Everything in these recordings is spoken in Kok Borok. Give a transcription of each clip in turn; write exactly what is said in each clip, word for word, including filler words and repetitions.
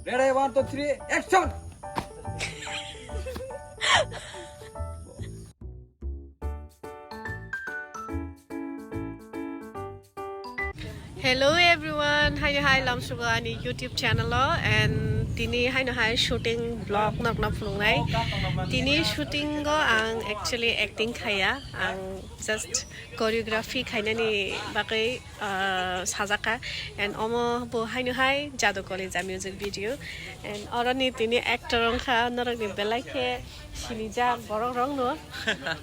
Ready, one, two, three, action! Hello everyone, haino hai lamsugo ani YouTube channel o, and tini haino hai shooting vlog norokno phunuknai. Tini shooting o ang actually acting khaya, ang just choreography khainani bagwi, ah, sajaka, and omo bo haino hai Jadu College a music video, and oroni tini actor wngkha, norokni belai khe sinijak borok rokno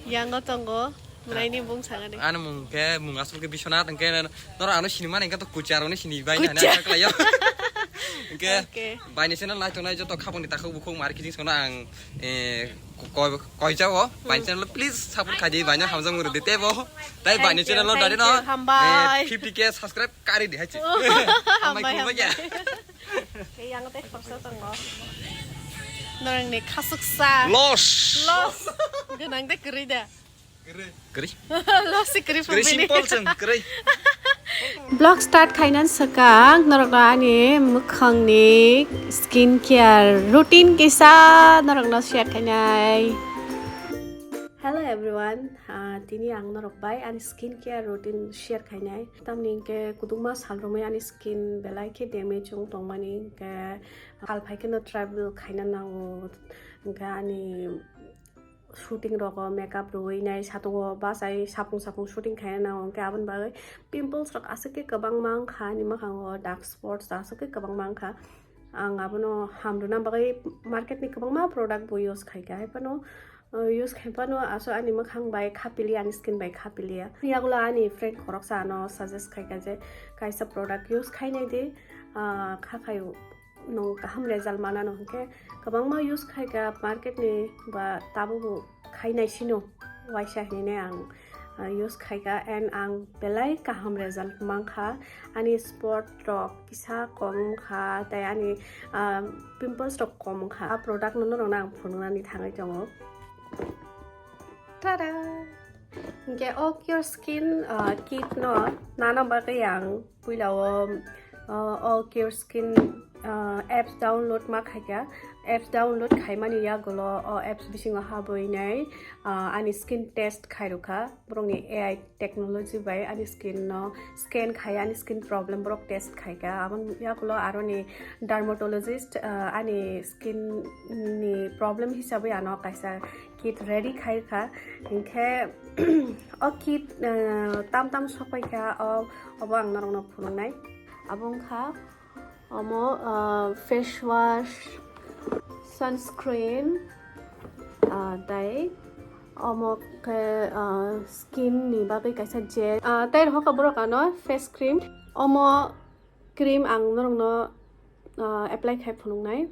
yango tongo. Mwnai ni bung sangani. Ani mung khe, mung aswk khe Biswanath, hwnkhe norok ano sinimani hwnkhe to kuchar hwnwi sinibai hwnwi Kuchar. Ang khlaio. Hwnkhe Okay. Baini channel naitongnai joto khapangni takhuk bukhuk mari kijing sono ang, eh, ko-, ko-, koijao. Baini channel please support khaidi, baino hamjak muru de tebo. Tai Thank baini you, channel lo thank dadi no, you, hambai. Eh, fifty K subscribe kari di hachi. Oh, Hambai hambai, khulumbai ya. Hambai. Khe yang tei khorsa tongo. Norokni khasuksa. Loss. Loss. Gwnang de kwrwi da. Kwrwi. Loss se kwrwi Kwrwi phunbini. Simple chwng, kwrwi. Vlog start khainani swkang norokno ani mwkhangni skin care routine kisa norokno share khainai. Hello everyone, ah, tini ang norok bai ani skin care routine share khainai. Tamni hwnkhe kwdwkma sal romwi ani skin belai khe damage wng tongmani, hwnkhe hal phai kheno travel khaina nango, hwnkhe ani shooting rogo makeup rwui nai satungo bachai sapung sapung shooting khaina nango, hwnkhe aboni bagwi pimples rok aswk khe kwbangma wngkha ani mwkhango, dark spots aswk khe kwbangma wngkha. Ang abono hamrwna bagwi market ni kwbangma product bo use khaikha, haiphano, uh, use khai phano aswk ani mwkhang bai khapiliya, ani skin bai khapiliya. Yagulo ani friend khoroksa ano suggest khaikha je kaisa product use khainai di, uh, khakhai nwng kaham result manano, hwnkhe kwbangma use khaikha market ni ba tabukbo khainai sino waisa hinwi ang, uh, use khaikha and ang belai kaham result mankha. Ani spot rok kisa kom wngkha, tei ani, ah, pimples rok kom wngkha. A product no norokno ang phunuknani thangwi tongo. Tada! Hwnkhe All Cure Skin, ah, kit no nana bagwi ang puila o, ah, All Cure Skin, ah, apps download ma khaikha. Apps download khaimani yagulo o apps bisingo habwi nai, ah, ani skin test khairokha. Borokni A I technology bai ani skin no scan khai, ani skin problem borok test khaikha. Aboni yagulo aroni dermatologist, ah, ani skin ni problem hisabwi ano kaisa kit ready khaikha. Hinkhe o kit, ah, tam tam sokpaikha, o, obo ang norokno phunuknai. Abo wngkha omo, ah, face wash, sunscreen, ah, tei omo khe, ah, skin ni bagwi kaisa gel. Ah, tei rwkha borok ano face cream. Omo cream ang norokno, ah, apply khai phunuknai.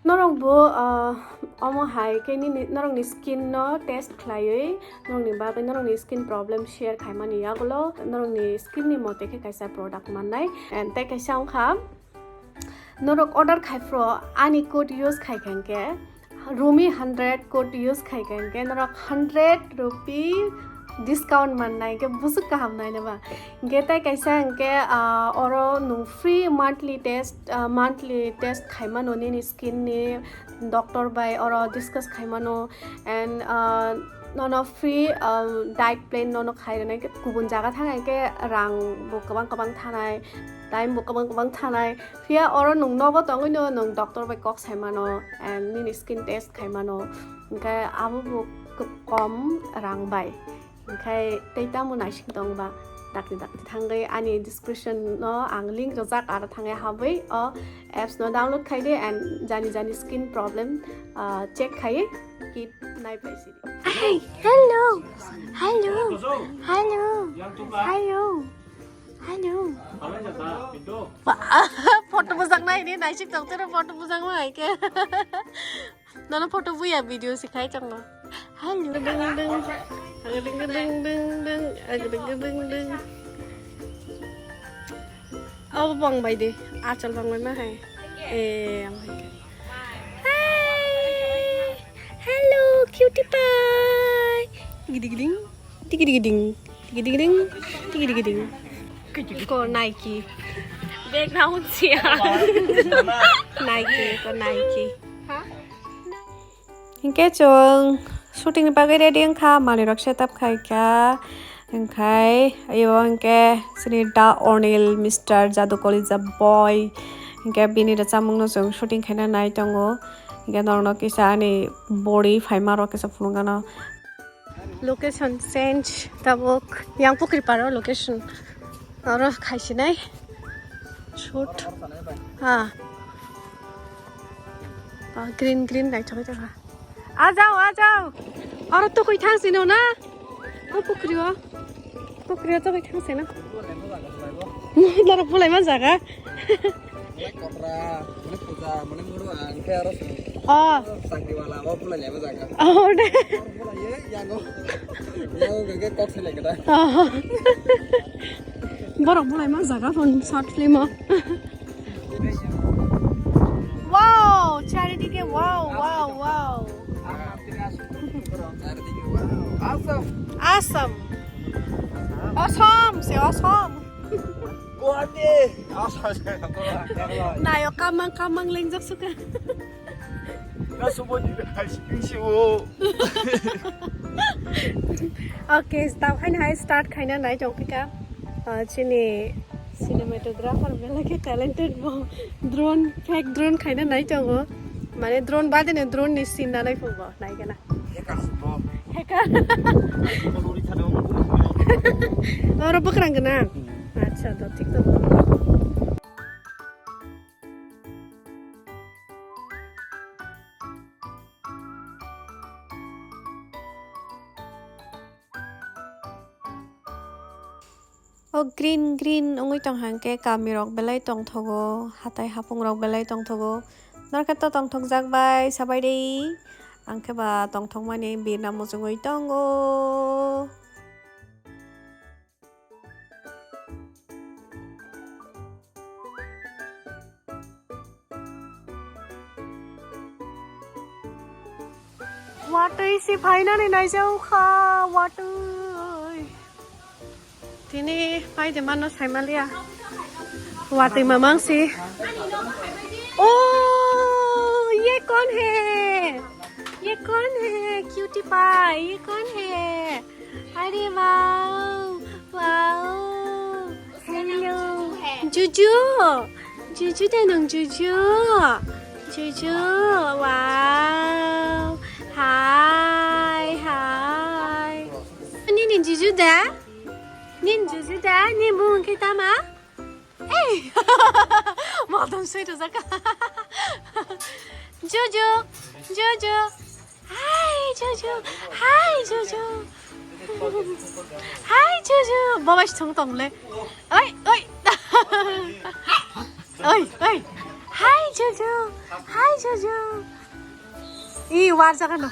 Norok bo, ah, omo hai khe nini, norokni skin no test khlaiwi, norokni bagwi norokni skin problem share khaimani yagulo, norokni skin ni mote khe kaisa product mannai. And tei kaisa wngkha, norok order khai phro ani code use khai khe hwnkhe, Rumi hundred code use khai khe hwnkhe norok hundred rupee discount mannai, hwnkhe bwswk kaham nainaba. Hwnkhe tei kaisa hwnkhe, ah, oro nwng free monthly test, ah, monthly test khaimano nini skin ni doctor bai oro discuss khaimano, and, ah, nono free, ah, diet plan nono khai rwnai, kubun jaga thang hwnkhe rang bo kwbang kwbang thanai, time bo kwbang kwbang thanai. Phiya oro nwng nogo tongwino nwng doctor bai kok saimano and nini skin test khaimano, hwnkhe abo bo kwb-, kom rang bai. Hwnkhe tei tamo naising tongba dakti dakti thangwi ani description no ang link rwjak, aro thangwi habwi o apps no download khaidi and jani jani skin problem, ah, check khai kit nai paisidi. Hey, hello, hello, hello, hello. Hello. Photo bujak nai ni, naisik tong tero photo bujak nai ke. Nono photo buya video sikhai chongo. Hello. Ding ding. Aga ding ding ding ding. Aga ding ding ding. Oh, bang bai de. Achal bang bai ma hai. Eh, ang hai ke. Hi. Hello, cutie pie. Gidi giding. Digi digi ding. Gidigiding, gidigiding. Ko Nike. Background siya. Nike, ko Nike. Ha? Hinkhe chwng shooting ni bagwi ready wngkha, manwi rok setup khaikha. Hinkhe ebo hinkhe chini Da Onil, Mister Jadu Kolija Boy. Hinkhe bini rwchapmungno chwng shooting khaina nai tongo. Hinkhe norokno kisa ani body phaima rok kisa phunukgano. Location change tabuk yang pukri paro location. Oro khaisinai shoot. Ah. Ah, green, green naithok naithok. Ajao, ajao. Oro tokoi thang sino na? O pukri o. Pukri o tokoi thang sino. Norok bulai ma jaga. Mane kotra, mane puja, mane muru ang khe aro sini. Oh. Chakri wala, o bulai lema jaga. Oh, de. Bulai ye, yango. Yango gege kok sele keda. Oh. Borok bulai ma jaga phone short film o. Wow, charidike wow, wow, wow. Awesome. Awesome. Awesome, se awesome. Guwahati. Nayo kamang kamang lengjak suka. Na subo ni hai sing si o. Okay, start hai hai start khaina nai tong pika. Ah, chini cinematographer belai khe talented bo. Drone, fake drone khaina nai tongo. Mane drone bade ne drone ni scene nanai phung bo. Nai gana. Hacker. Oro bwkrang gana. Acha, do thik to. O green green wngwi tong hang khe kami rok belai tongthogo, hatai hapung rok belai tongthogo. Norkhe to tongthokjak bai sabai de. Ang khe ba tongthokmani birna muchungwi tongo. Watwi se phainani naijao kha, watwi. Tini phai de mano saimaliya. Watwi mamang si. Oh, ye kon hai? Ye kon hai? Cutie pie, ye kon hai? Are wow, wow. Hello. Juju. Juju da nang Juju. Juju. Wow. Hi, hi. Nini Juju da? Nini Juju da? Nini bumung khe tama? Ei. Modom soi rojak. Juju. Juju. Hi, Juju. Hi, Juju. Hi, Juju. Baba song tong le. Oi, oi. Oi, oi. Hi, Juju. Hi, Juju. I war jaga no.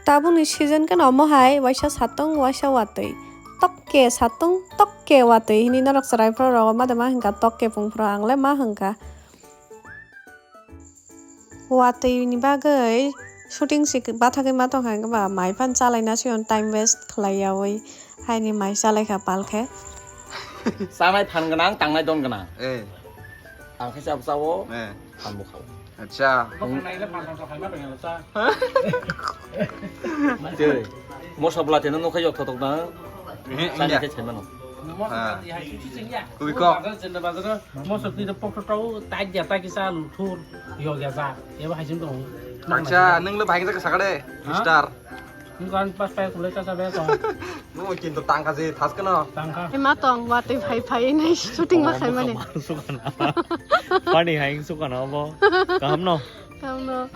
Tabukni season khe omo hai, waisa satung, waisa watwi. Tokke satung, tokke watwi hini norok chwrai phuru rogo ma de ma hwnkha tokke phung phuru ang le ma hwnkha. Watwi ni bagwi shooting se bathagwi ma tongkha hwnkhe ba mai phano chalaina siyun time waste khlai yaui haini mai chalaikha palkhe. Chanai phan gwnang, tangnai don gwnang. Eh. Ang khe chabo chabo, eh, phan bo khao. Acha. Tei, moso bwla teno nokha yok thotok na. Eh, chana khe chaimano. Ah. Kubui kok. Moso twi pok to tau tai ya ta kisa luthur yok ya sa. Eba haisim tong. Acha, nung le bhai kisa sakade, ha? Mister. Nung kan pas pai kulai ta sabe to. Nung kintu tangka je thas kano. Tangka. Ema tong watwi phai phai nai shooting ma khai mani. Pani hai sukana bo. Kaham no. Kaham no.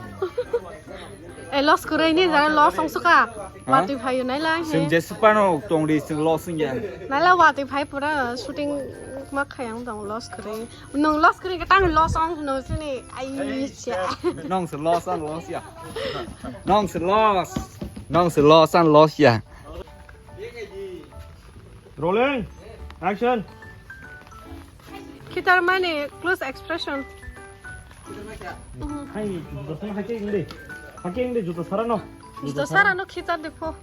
Eh, loss kwrwi ni jara loss ong suka. Ha? Watwi phai nai lang he. Sing je supano tong di sing loss sing ya. Nai la watwi phai pura shooting ma khai ang tong loss kwrwi. Nung loss kwrwi ka tang loss ong no sini ai cha. Nong se loss an loss ya. Nong se loss. Nong se loss an loss ya. Rolling. Action. Khitar mane close expression. Hai, juta sana hake ingde. Hake ingde juta sara no. Juta sara no khitar de pho.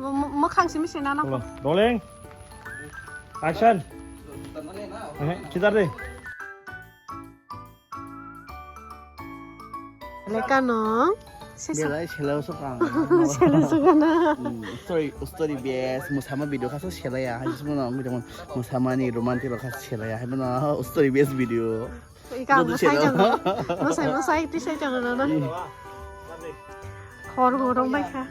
Mwkhang simi se nana. Rolling. Action. Eh, kidar de. Lekano. Belai selo sokang. Selo sokana. Story, story bes, musama video kaso selaya. Hai semua nang video musama ni romantic lo kaso selaya. Hai mana story bes video. Ika musai jango. Musai musai ti sai jango na. Khor gorong bai kha.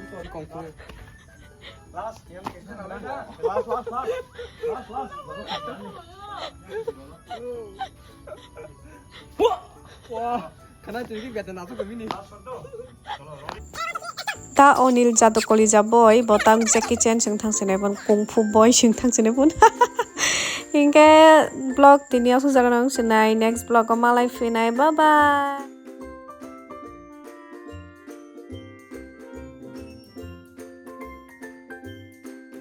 Ta Onil jadukoli ja boy, botang Jackie Chan sing thang sinai pun, Kung Fu boy sing thang sinai pun. Hingke vlog tini asuk jaga nang sinai, next vlog o malai phinai, bye bye.